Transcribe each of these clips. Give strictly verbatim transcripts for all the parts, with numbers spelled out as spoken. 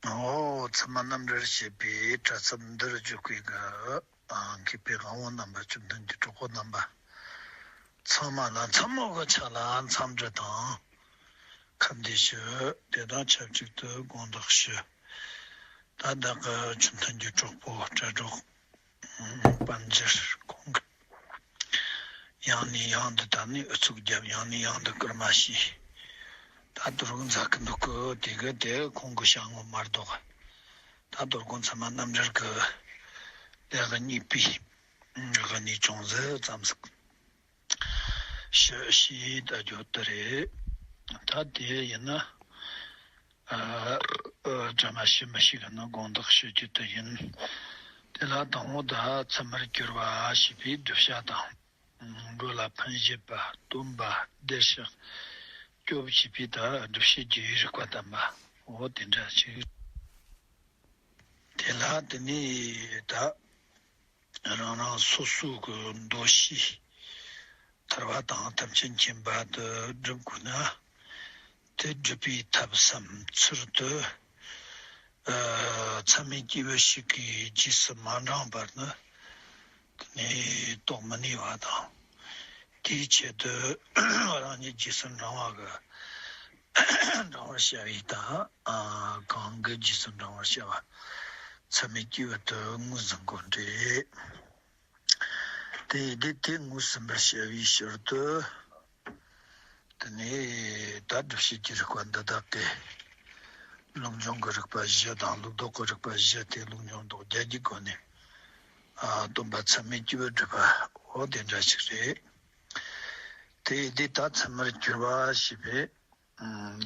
འོ། ཚད་མ་རྣམ་འགྲེལ་ཞེས་པའི་དྲ་ཚབ་འདིར་བརྒྱུད་སྐུལ་གྱི་མཁས་པའི་དབང་པོ་རྣམ་པ། བཅོམ་ལྡན་གྱི་གྲོགས་པོ་རྣམ་པ་ཚང་མ་ལ་མཚན་མོ་གི་ཆ་ལ་འཚམས་འདྲི་དང་ཁམས་བདེ་ཞུ། དེ་དང་ཆབས་ཅིག་ཏུ་དགོངས་དག་ཞུ། ད་བདག་གི་བཅོམ་ལྡན་གྱི་གྲོགས་པོ་དྲ་གྲོགས་དཔལ་འབྱོར་ཁོང་གིས་ཡང་ནས་ཡང་དུ་ད་ནི་ཨུ་ཚུགས་བརྒྱབ། ཡང་ནས་ཡང་དུ་སྐུལ་མ་བྱས། ད་དོ་རུང་མཛད་ཀྱི་འདུག་གི། དེ་གི་དེ་ཁོང་གི་བྱ་དངོས་མ་གཏོགས། ད་དོ་དགོང་ཚད་མ་རྣམ་འགྲེལ་གྱི་ལས་ཀ་གཉིས་པའི་གི་ནས་ཅུང་ཟད་ཙམ་ཟིག་ཞུ་ཞེས་ལྟ་རྒྱུ་དེ་རེད། ད་དེ་ཡིན་ན། ཨ། ཨ། དྲི་མ་ཞུ་མི་ཞུ་གི་ནི་དགོངས་དག་ཞུ་རྒྱུ་དེ་ཡིན། དེ་ལ་དང་པོ་ད་ཚད་མར་གྱུར་པ་ཞེས་པའི་བསྒྲུབ་བྱ་དང་། འགྲོ་ལ་ཕན་བཞེད་པ། སྟོན་པ། བདེར་གཤེགས། སྐྱོབ་བྱེད་པའི་ད་སྒྲུབ་བྱེད་ཀྱི་རིགས་པ་བསྟན་པ། འོ་དེ་འདྲ་ཞིག་དེ་ལ་དེ་ནས་ད་རང་རང་སོ་སོའི་གི་འདོད་བྱའི་ཐར་པ་དང་ཐམས་ཅད་མཁྱེན་པ་དེ་སྒྲུབ་དགོས་ན། དེ་སྒྲུབ་པའི་ཐབས་སམ་ཚུལ་དེ། ཨ། མཚམས་མེད་སྐྱེས་བུ་ཞིག་གིས་རྗེས་སུ་མ་འབྲངས་པར་ནི། དེ་ནས་རྟོགས་མི་ནུས་པ་དང་། དེའི་ཆེད་དུ་རང་ཉིད་རྗེས་སུ་འབྲང་བ་གི་འབྲང་བར་བྱ་བའི་དང་། ཨ། གང་གི་རྗེས་སུ་འབྲང་བར་བྱ་བ་མཚམས་མེད་སྐྱེས་བུ་དེ་ངོས་ཟིན་དགོས་འདྲ། དེ་ཡི་དེ་དེ་ངོས་ཟིན་པར་བྱ་བའི་ཕྱིར་དུ། དེ་ནས་ད་སྒྲུབ་བྱེད་ཀྱི་རིགས་པ་འདི་དག་གི་ལུགས་འབྱུང་གི་རིགས་པ་བཞི་དང་ལུགས་ལྡོག་གི་རིགས་པ་བཞི་སྟེ། ལུགས་འབྱུང་ལྡོག་བརྒྱད་ཀྱི་སྒོ་ནས། ཨ། སྟོན་པ་མཚམས་མེད་སྐྱེས་བུ་སྒྲུབ་པ། འོ་དེ་འདྲ་ཞིག་རེད། དེ་ཡི་དེ་ད་ཚད་མར་གྱུར་པ་ཞེས་པས།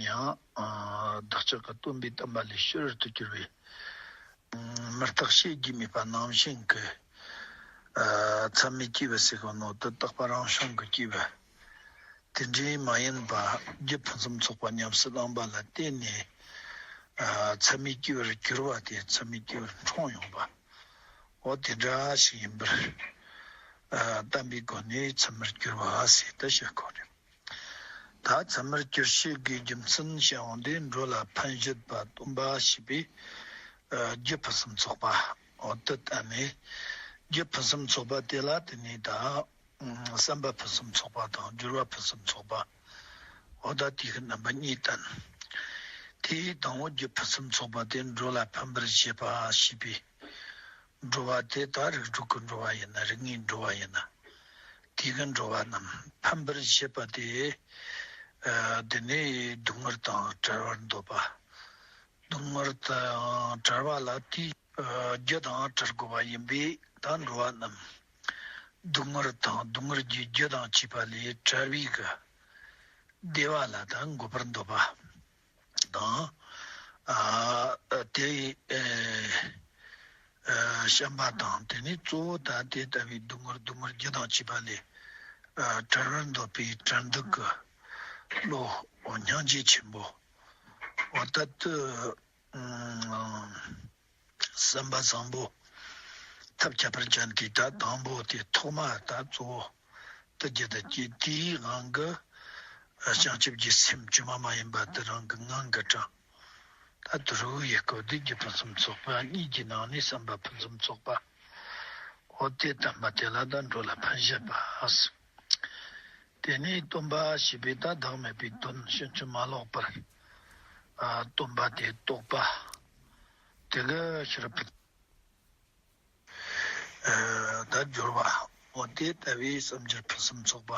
ཡང་། ཨ། བདག་ཅག་གི་སྟོན་པའི་བསྟན་པ་ལས་ཕྱི་རོལ་དུ་གྱུར་པའི་མི་རྟག་ཤེས་རྒྱུ་མེད་པ་ནང་བཞིན་གྱི། ཨ། མཚམས་མེད་སྐྱེས་བུ་ཟེར་གོ་ནོ་དེ་རྟག་པ་རང་བྱུང་གི་སྐྱེས་བུ་དེ་འདྲའི་མ་ཡིན་པ། རྒྱུ་ཕུན་སུམ་ཚོགས་པ་ཉམས་སུ་བླངས་པ་ལ་བརྟེན་ནས། ཨ། མཚམས་མེད་སྐྱེས་བུར་གྱུར་པ་དེ་མཚམས་མེད་སྐྱེས་བུར་འཁྲུངས་ཡོང་བ། འོ་དེ་འདྲ་ཞིག་ཡིན་པར། ཨ། བསྟན་པའི་སྒོ་ནས་ཚད་མར་གྱུར་པ་ཟེར་དུ་བཤད་དགོས་རེད། ད་ཚད་མར་གྱུར་བྱེད་ཀྱི་རྒྱུ་མཚན་བཤད་འོང་དུས། འགྲོ་ལ་ཕན་བཞེད་པ། སྟོན་པ་ཞེས་པའི། ཨ། རྒྱུ་ཕུན་སུམ་ཚོགས་པ། འོ་དེ་བསྟན་ནས། རྒྱུ་ཕུན་སུམ་ཚོགས་པ་དེ་ལ་དེ་ནས་ད་བསམ་པ་ཕུན་སུམ་ཚོགས་པ་དང་སྦྱོར་བ་ཕུན་སུམ་ཚོགས་པ། འོ་ད་དེ་གི་རྣམ་པ་གཉིས་བསྟན། དེའི་དང་པོ་རྒྱུ་ཕུན་སུམ་ཚོགས་པ་དེ་འགྲོ་ལ་ཕན་པར་བྱེད་པ་ཞེས་པའི། འགྲོ་བ་དེ་ད་རིགས་དྲུག་གི་འགྲོ་བ་ཡིན་ན། རིགས་ལྔའི་འགྲོ་བ་ཡིན་ན། དེ་གི་འགྲོ་བ་རྣམས་ཕན་པར་བྱེད་པ་དེ། ཨ། དེ་ནས་སྡུག་བསྔལ་དང་བྲལ་བར་འདོད་པ། སྡུག་བསྔལ་དང་བྲལ་བ་ལ་དེའི། ཨ། རྒྱུ་དང་བྲལ་དགོས་པ་ཡིན་པས། ད་འགྲོ་བ་རྣམས་སྡུག་བསྔལ་དང་སྡུག་བསྔལ་གྱི་རྒྱུ་དང་བཅས་པ་ལས་བྲལ་བའི་གི་བདེ་བ་ལ་ད་འགོད་པར་འདོད་པ། དང་། ཨ། དེ་ཡི། ཨ། བྱམས་པ་དང་། དེ་ནས་གཙོ་བོ་ད་དེ་ལྟ་བུའི་སྡུག་བསྔལ་སྡུག་བསྔལ་རྒྱུ་དང་བཅས་པ་ལས། ཨ། བྲལ་བར་འདོད་པའི་བྲལ་འདོད་ཀྱི་བློ། འོ་སྙིང་རྗེ་ཆེན་པོ། འོ་ད་དེ། ཨ། བསམ་པ་བཟང་པོ་ཐབས་ཁྱད་པར་ཅན་གྱི་ད་དང་པོ་དེ་ཐོག་མ་ད་གཙོ་བོ་དེ་རྒྱུ་དང་བཅས། དེའི་དབང་གིས་བྱང་ཆུབ་ཀྱི་སེམས་བཅོས་མ་མ་ཡིན་པ་དེ་རང་གི་ངང་གིས་དྲངས། ད་དེ་རུ་ཡི་སྐོར་དེ་རྒྱུ་ཕུན་སུམ་ཚོགས་པ་གཉིས་ཀྱི་ནང་ནས་བསམ་པ་ཕུན་སུམ་ཚོགས་པ། འོ་དེ་བསྟན་པ་དེ་ལ་ད་འགྲོ་ལ་ཕན་བཞེད་པ། དེ་ནས་སྟོན་པ་ཞེས་པས་ད་བདག་མེད་པའི་དོན་ཕྱིན་ཅི་མ་ལོག་པར། ཨ། སྟོན་པ་དེ་རྟོགས་པ། དེ་གི་ཕྱིར་ཕུད། ཨ། ད་སྦྱོར་བ། འོ་དེ་ལྟ་བུའི་བསམ་སྦྱོར་ཕུན་སུམ་ཚོགས་པ།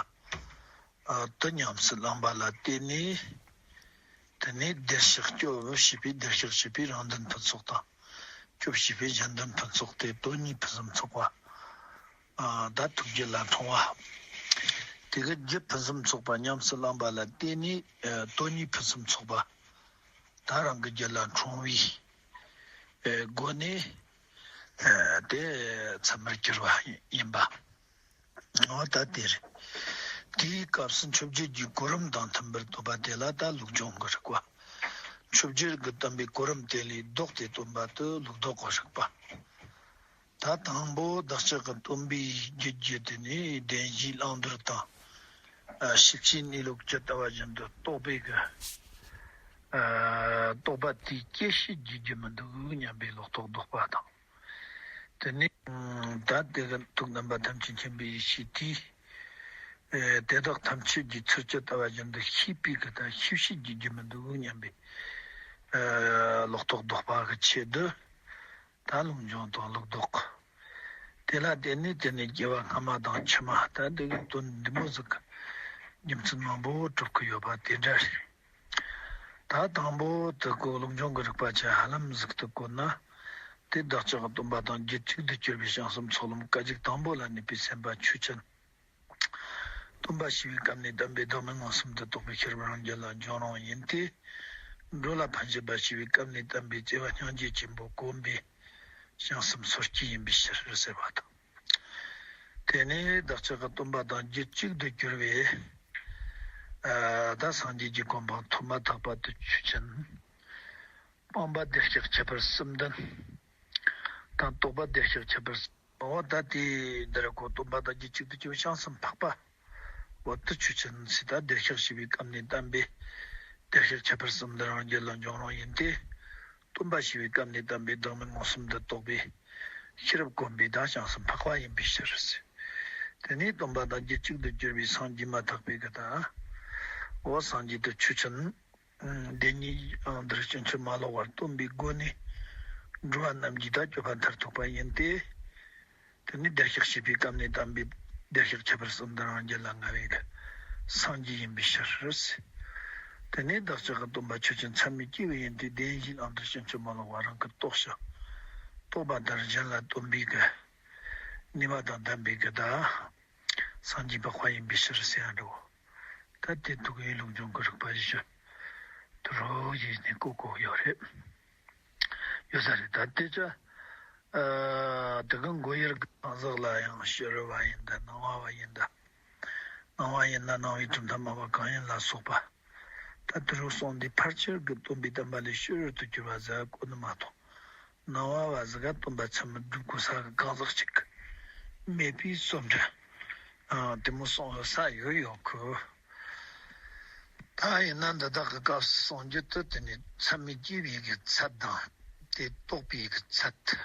ཨ། དེ་ཉམས་སུ་བླངས་པ་ལ་བརྟེན་ནས། དེ་ནས་བདེར་གཤེགས། སྐྱོབ་བྱེད་པའི། བདེར་གཤེགས་བྱེད་པའི་རང་དོན་ཕུན་ཚོགས་དང་། སྐྱོབ་བྱེད་པའི་གཞན་དོན་ཕུན་ཚོགས་ཏེ་དོན་གཉིས་ཕུན་སུམ་ཚོགས་པ། ཨ། ད་ཐུགས་རྒྱུད་ལ་འཁྲུངས་པ། དེ་གི་རྒྱུ་ཕུན་སུམ་ཚོགས་པ་ཉམས་སུ་བླངས་པ་ལ་བརྟེན་ནས། ཨ། དོན་གཉིས་ཕུན་སུམ་ཚོགས་པ། ད་རང་གི་རྒྱུད་ལ་འཁྲུངས་པའི། ཨ། སྒོ་ནས། ཨ། དེ་ཚད་མར་གྱུར་པ་ཡིན་པ། འོ་ད་དེ་རེད། དེའི་སྐབས་སུ་མཆོད་བརྗོད་ཀྱི་གོ་རིམ་དང་མཐུན་པར་བསྟོད་པ་དེ་ལ་ད་ལུགས་འབྱུང་གི་རིགས་པ། མཆོད་བརྗོད་ཀྱི་བསྟན་པའི་གོ་རིམ་དེ་ལས་ལྡོག་སྟེ་བསྟོད་པ་དེ་ལུགས་ལྡོག་གི་རིགས་པ། ད་དང་པོ་བདག་ཅག་གི་སྟོན་པའི་རྒྱུད་ཀྱི་དེ་ནས་བདེན་བཞིའི་བླང་དོར་དང་། ཨ། ཤེས་བྱའི་གནས་ལུགས་ཇི་ལྟ་བ་བཞིན་དུ་རྟོགས་པའི་གི་ རྟོག་པ་དེས་སྐྱེད་བྱེད་བགྱིད་རྒྱུ་མི་འདུག་སྙམ་པའི་ལོག་རྟོག་ལྡོག་པ་དང་། དེ་ནས་ད་དེ་གི་ཐུགས་རྣམ་པ་ཐམས་ཅད་མཁྱེན་པའི་ཡེ་ཤེས་དེས། དེ་དག་ཐམས་ཅད་ཀྱི་ཚུལ་ཇི་ལྟ་བ་བཞིན་དུ་ཤེས་པའི་གི་ད་ཤེས་བྱེད་བགྱིད་རྒྱུ་མི་འདུག་སྙམ་པའི་ལོག་རྟོག་ལྡོག་པ་གི་ཆེད་དུ། ད་ལུགས་འབྱུང་དང་ལུགས་ལྡོག་དེ་ལ་བརྟེན་ནས་དེ་ནས་སྐྱེ་བ་སྔ་མ་དང་ཕྱི་མ། ད་འདི་གི་དོན་འདི་མོ་ཟིག་གི་རྒྱུ་མཚན་མང་པོ་གྲུབ་ཀྱི་ཡོད་པ་དེ་འདྲ་རེད། ད་དང་པོ་དེ་གོ་ལུགས་འབྱུང་གི་རིགས་པ་ཆེ་ཧ་ལམ་ཟིག་ཏུ་བཀོད་ན། དེ་བདག་ཅག་གི་སྟོན་པ་དང་རྒྱུད་གཅིག་ཏུ་གྱུར་པའི་བྱང་སེམས་ཚོགས་ལམ་སྐད་ཅིག་དང་པོ་ལ་གནས་པའི་སེམས་དཔའ་ཆོས་ཅན། སྟོན་པ་ཞེས་པའི་སྐབས་ནས་བསྟན་པའི་བདག་མེད་མངོན་སུམ་དུ་རྟོགས་པའི་ཤེས་རབ་རང་རྒྱུད་ལ་འབྱུང་རུང་ཡིན་ཏེ། འགྲོ་ལ་ཕན་བྱེད་པ་ཞེས་པའི་སྐབས་ནས་བསྟན་པའི་བརྩེ་བ་སྙིང་རྗེ་ཆེན་པོ་གོམས་པའི་བྱང་སེམས་སོ་སྐྱེ་ཡིན་པའི་ཕྱིར་ཟེར་བ་དང་། དེ་ནས་བདག་ཅག་གི་སྟོན་པ་དང་རྒྱུད་གཅིག་ཏུ་གྱུར་པའི་ད་སངས་རྒྱས་ཀྱི་གོ་འཕང་ཐོབ་མ་ཐག་པ་དུ་ཆོས་ཅན། སྤངས་པ་བདེ་གཤེགས་ཁྱད་པར་གསུམ་ལྡན་དང་། རྟོགས་པ་བདེ་གཤེགས་ཁྱད་པར་གསུམ། འོ་ད་དེ་འདིར་གོ་སྟོན་པ་དང་རྒྱུད་གཅིག་ཏུ་གྱུར་བྱང་སེམས་འཕགས་པ། འོ་དེ་ཆོས་ཅན་ཟེར། ད་བདེ་གཤེགས་ཞེས་པའི་སྐབས་ནས་བསྟན་པའི་བདེ་གཤེགས་ཁྱད་པར་གསུམ་ལྡན་རང་རྒྱུད་ལ་འབྱུང་རུང་ཡིན་ཏེ། སྟོན་པ་ཞེས་པའི་སྐབས་ནས་བསྟན་པའི་བདག་མེད་མངོན་སུམ་དུ་རྟོགས་པའི་ཤེས་རབ་གོམས་པའི་ད་བྱང་སེམས་འཕགས་པ་ཡིན་པའི་ཕྱིར་ཟེར། དེ་ནས་སྟོན་པ་དང་རྒྱུད་གཅིག་ཏུ་གྱུར་པའི་སངས་རྒྱས་མ་ཐག་པའི་གི་ད། འོ་སངས་རྒྱས་དེ་ཆོས་ཅན། བདེན་གཉིས་ཡང་འདིར་ཕྱིན་ཅི་མ་ལོག་པར་སྟོན་པའི་སྒོ་ནས་འགྲོ་བ་རྣམས་ཀྱི་ད་སྤྱོད་པ་མཐར་ཐུག་པ་ཡིན་ཏེ། དེ་ནི་བདེ་གཤེགས་ཞེས་པའི་སྐབས་ནས་བསྟན་པའི་བདེ་གཤེགས་ཁྱད་པར་གསུམ་ལྡན་རང་རྒྱུད་ལ་མངའ་བའི་སངས་རྒྱས་ཡིན་པའི་ཕྱིར། དེ་ནས་བདག་ཅག་གི་སྟོན་པ་ཆོས་ཅན་མཚན་མེད་སྐྱེས་བུ་ཡིན་ཏེ། བདེན་བཞིའི་ལམ་དུ་ཕྱིན་ཅི་མ་ལོག་པ་རང་གིས་རྟོགས་ཤིང་། རྟོགས་པ་ལྟར་གཞན་ལ་སྟོན་པའི་གི་ནུས་པ་དང་ལྡན་པའི་གི་ད། སངས་རྒྱས་འཕགས་པ་ཡིན་པའི་ཕྱིར་ཟེར་ཡ་འདྲ་བོ། ད་དེ་ཐུགས་ཡིད་ལུགས་འབྱུང་གི་རིགས་པ་བཞི་དུ་རོ་ཡིས་ནི་བཀོད་བཀོད་ཡོད་རེད། ཡོད་ས་རེད། ད་དེ་ཆ་ཨ་དེ་གི་མགོ་ཡར་གང་ཟག་ལ་ཡང་ཕྱི་རོལ་པ་ཡིན་ད་སྣང་བ་པ་ཡིན་ད། སྣང་བ་ཡིན་ན་སྣང་བའི་གྲུབ་མཐའ་སྨྲ་བ་གང་ཡིན་ལ་སོགས་པ། ད་དེ་རུ་གསུངས་འདི་ཕལ་ཆེར་གྱི་སྟོན་པའི་བསྟན་པ་ལས་ཕྱི་རོལ་དུ་གྱུར་པ་ཟེར་བཀོད་ནི་མ་གཏོགས། སྣང་བ་པ་ཟིག་ག་སྟོན་པ་ཚད་མར་སྒྲུབ་དགོས་ས་གི་གང་ཟག་ཅིག་མེད་པའི་བཟོ་འདྲ། ཨ་དེ་མོ་གསུངས་ཡོད་ས་ཡོད་ཡོད་གི། ད་ཡིན་ན་འདི་དག་གི་སྐབས་སུ་གསུང་རྒྱུ་དེ་དེ་ནི་མཚན་མེད་སྐྱེས་བུའི་གི་ཚད་དང་དེ་རྟོགས་པའི་གི་ཚད།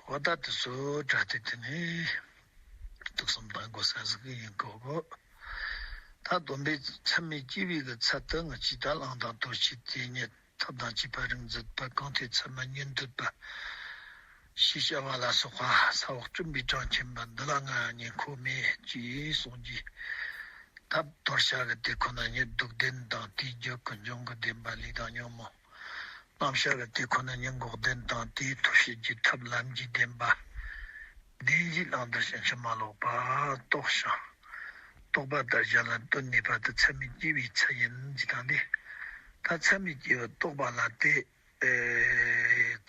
འོ་ད་དེ་ཚོ་དྲ་དེ་དེ་ནི་དུག་གསུམ་དང་དགོས་ས་ཟིག་ཡིན་གོ་གི། ད་སྟོན་པའི་མཚན་མེད་སྐྱེས་བུའི་གི་ཚད་དེ་ང་ཅི་ད་བླང་དང་དོར་བྱེད་དེ་ཉིད། ཐབས་དང་བཅས་པ་རིག་འཛིན་པ། གང་ཐོས་ཚད་མར་ཉན་འདོད་པ། ཞེས་བྱ་བ་ལ་སོགས་པ་ས་འོག་སྤྲིན་པའི་གྲངས་ཆེན་པ་འདི་ལ་ང་ཉན་ཁོམ་མེད་ཅེས་གསུངས་ཀྱི། ཐབས་དོར་བྱ་གི་དེ་ཁོ་ན་ཉིད་སྡུག་བདེན་དང་དེའི་རྒྱུ་ཀུན་འབྱུང་གི་བདེན་པ་ལས་དང་ཉོན་མོངས། རྣམ་བྱ་གི་དེ་ཁོ་ན་ཉིད་འགོག་བདེན་དང་དེའི་ཐོབ་བྱེད་ཀྱི་ཐབས་ལམ་གྱི་བདེན་པ། བདེན་བཞིའི་ལམ་དུ་ཕྱིན་ཅི་མ་ལོག་པ་རྟོགས་ཤིང་། རྟོགས་པ་ལྟར་གཞན་ལ་སྟོན་ནུས་པ་དེ་མཚན་མེད་སྐྱེས་བུའི་ཚད་ཡིན་ཟེར་དང་དེ། ད་མཚན་མེད་སྐྱེས་བུ་རྟོགས་པ་ལ་དེ།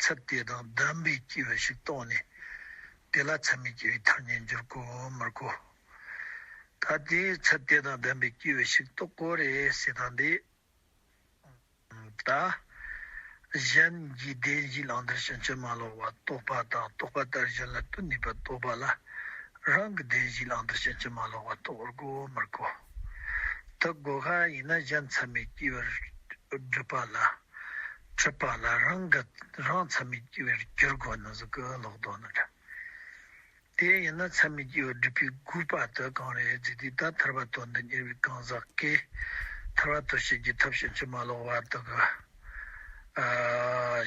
ཚད་དེ་དང་ལྡན་པའི་སྐྱེས་བུ་ཞིག་བཏང་ནས་དེ་ལ་མཚན་མེད་སྐྱེས་བུའི་ཐར་རྙེད་འགྱུར་དགོས་མི་དགོས། ད་དེའི་ཚད་དེ་དང་ལྡན་པའི་སྐྱེས་བུ་ཞིག་རྟོགས་དགོས་རེད་ཟེར་དང་དེ། ད་གཞན་གྱིས་བདེན་བཞིའི་ལམ་དུ་ཕྱིན་ཅི་མ་ལོག་པ་རྟོགས་པ་དང་རྟོགས་པ་ལྟར་གཞན་ལ་སྟོན་ནུས་པ་རྟོགས་པ་ལ་རང་གིས་བདེན་བཞིའི་ལམ་དུ་ཕྱིན་ཅི་མ་ལོག་པ་རྟོགས་དགོས་མི་དགོས། དེ་དགོས་ཁ་ཡིན་ན་གཞན་མཚན་མེད་སྐྱེས་བུར་སྒྲུབ་པ་ལ་འཁྲིད་པ་ལ་རང་གི་རང་མཚན་མེད་སྐྱེས་བུར་འགྱུར་དགོས་ནི་ཟིག་གི་ལོག་རྟོག་ནི་འདྲ། དེ་ཡིན་ན་མཚན་མེད་སྐྱེས་བུ་སྒྲུབ་པའི་དགོས་པ་དེ་གང་རེད་ཟེར་དུས། ད་ཐར་པ་དོན་དུ་གཉེར་བའི་གང་ཟག་གིས་ཐར་པ་ཐོབ་བྱེད་ཀྱི་ཐབས་ཕྱིན་ཅི་མ་ལོག་པ་དེ་གི་ཨ་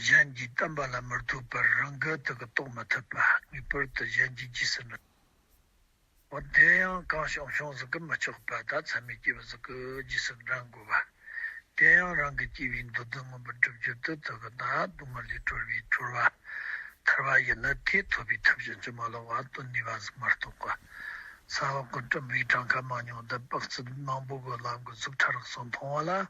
གཞན་གྱིས་བསྟན་པ་ལ་མི་ལྟོས་པར་རང་གིས་དེ་གི་རྟོགས་མི་ཐུབ་པ་ངེས་པར་དུ་གཞན་གྱིས་རྗེས་སུ་འབྲང་། འོ་དེ་ཡང་གང་བྱུང་བྱུང་ཟིག་གིས་མི་ཆོག་པ། ད་མཚན་མེད་སྐྱེས་བུ་ཟིག་གིས་རྗེས་སུ་འབྲང་དགོས་པ། དེ་ཡང་རང་གི་སྐྱེས་བུའི་འདོད་དོན་མངོན་པར་སྒྲུབ་རྒྱུ་དེ་དེ་གི་ད་སྡུག་བསྔལ་ལས་གྲོལ་བའི་གྲོལ་བ་ཐར་པ་ཡིན་ན་དེ་ཐོབ་པའི་ཐབས་ཕྱིན་ཅི་མ་ལོག་པ་སྟོན་ནུས་པ་ཟིག་མ་གཏོགས་པ། ས་འོག་གི་སྤྲིན་པའི་གྲངས་ཀ་མང་ཉུང་དང་དཔག་ཚད་མང་པོ་གི་ལམ་གི་གཟུགས་ཕྲ་རགས་སོགས་མཐོང་བ་ལ།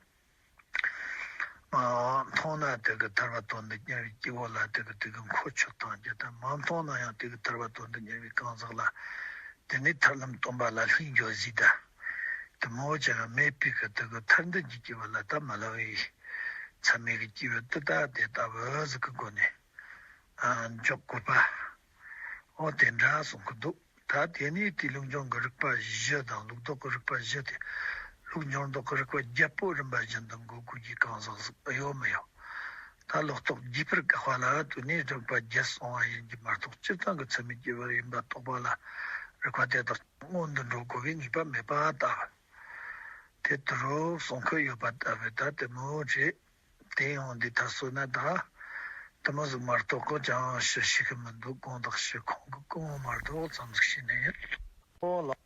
མཐོང་ན་དེ་གི་ཐར་པ་དོན་དུ་གཉེར་བའི་སྐྱེ་བོ་ལ་དེ་གི་དེ་གི་མཁོ་ཆོད་གཏོང་རྒྱུ་དང་། མ་མཐོང་ན་ཡང་དེ་གི་ཐར་པ་དོན་དུ་གཉེར་བའི་གང་ཟག་ལ་དེ་ནི་ཐར་ལམ་སྟོན་པ་ལ་ལྷུག་འགྱོ་ཟིག་ད། དེ་མོ་ཅི་ཡང་མེད་པའི་གི་དེ་གི་ཐར་འདོད་ཀྱི་སྐྱེ་བོ་ལ་ད་མ་ལབ་པའི་མཚམས་མེད་ཀྱི་སྐྱེ་བོ་དེ་ད་དེ་ལྟ་བུ་ཟིག་གི་སྒོ་ནས་ཨ་འཇོག་དགོས་པ། འོ་དེ་འདྲ་གསུང་གི་འདུག་ད་དེ་ནས་དེའི་ལུགས་འབྱུང་གི་རིགས་པ་བཞི་དང་ལུགས་ལྡོག་གི་རིགས་པ་བཞི་དེ་ ཐུགས་སྙོམས་འདོགས་ཀྱི་རིག་པ་བརྒྱད་པོ་རིམ་པ་བཞིན་དུ་འགོད་དགོས་ཀྱི་གང་ཟག་ཟིག་ཡོད་མི་ཡོད། ད་ལོག་རྟོག་རྒྱས་པར་བཀག་པ་ལ་དོན་ནི་རིག་པ་བརྒྱད་སོང་བ་ཡིན་གྱི་མ་གཏོགས། སྤྱིར་བཏང་གི་ཚད་མས་སྐྱེ་བ་ཡིན་པ་རྟོགས་པ་ལ། རིག་པ་དེ་དག་སྔོན་དུ་འགྲོ་དགོས་པའི་ངེས་པ་མེད་པ་ལྟ་བུ། དེ་ལྟར་གསུང་མཁན་ཡོད་པ་ལྟ་བུ་ད་དེ་མོ་རེད། དེ་ཡང་འདི་ལྟར་སོང་ན་ད། དེ་མོ་ཟིག་མ་གཏོགས་གང་ཅང་ཞུ་ཤེས་ཀྱི་མི་འདུག་གང་དག་ཞུ་ཁོང་གི་གང་མ་གཏོགས་ཙམ་ཟིག་ཤེས་ནི་ཡིན། ཨོ་ལགས།